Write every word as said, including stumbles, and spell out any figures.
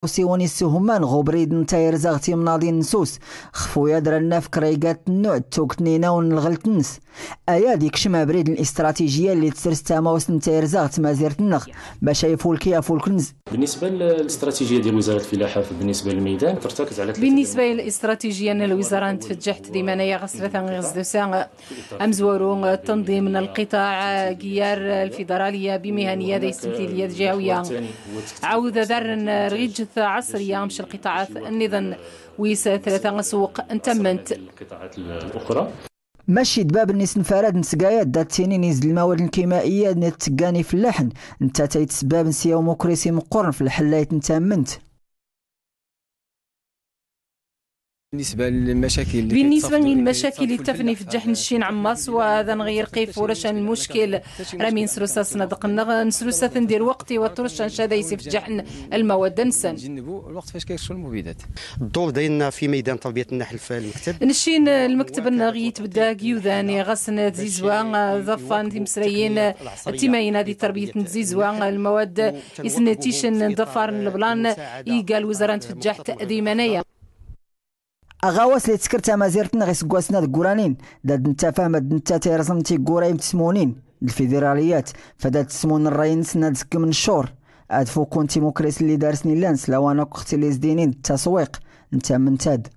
Usiwun issihumman ɣ ubrid n-tayerzaɣt imnaḍin n-sus xf uyad ra nnaf kraygat n-nuɛ d-tugt n-inawn n-lɣlt-nns. Ayad ikcm abrid n-listraṭijiya lli tsrs tamawst n-tayerzaɣt tmazirt-nnɣ bac a ifulki afulk-nns. Binisba l-istraṭijiya n-lwizara n-tflaḥat, binisba l-lmiydan, tratakt ala binisba l-istraṭijiya n-lwizara n-tfjjht d-imanaya ɣas tlata iɣ s-d-usa amzwaru, tanḍim n-lqiṭaɛ, giyar, lfidraliya bimihaniya d-aysmtiliya d-jihawiya. Ɛawd ad-arrn rɣijt ɛṣriya mc lqiṭaɛat n-iḍn wis tlata aswq n-tammnt. Maci d-bab n-isenfarad n-tsgayat d-ad-tinin izd lmawad n-lkimaiya n-tgan iflaḥn. Ntat ay-d sbab n-syaw mukris imqqurn f-lḥllayt n-tammnt. Binisba i-lmacakil ittafn ifjjaḥn n-ccin ɛmmaṣ wa ad-anɣ irqif urac a-n-lmuckil. Rami nsrusa snadq-nnɣ nsrusa-tn di-lwqt iwa trusha n-cad a-is-ifjjaḥn lmawad-nsn. Ddur dayn fi miydan tarbiyat n-naḥl f-lmktb. Nccin lmktb-nnɣ itbdda g-yudan iɣasn d-zizwa, ḍafan timsrayin d-timayna di-tarbiyat n-tzizwa, lmawad isn-ticn n-ḍafar n-lblan. Iga lwizara n-tfjjaḥt d-imanaya. Aɣawas li tskrt tamazirt-nnɣ isggwasn ad-gguranin d-ad-ntafhm ad-ntaf irẓn tiggura imtsmunin d-lfidraliyat, fad-ad-tsmun rray-nsn ad-zkmn ccur ad-fukkun timukris lli darsn illan s lawan akk ɣ-tilizdinin d-taswiq n-tammnt-ad.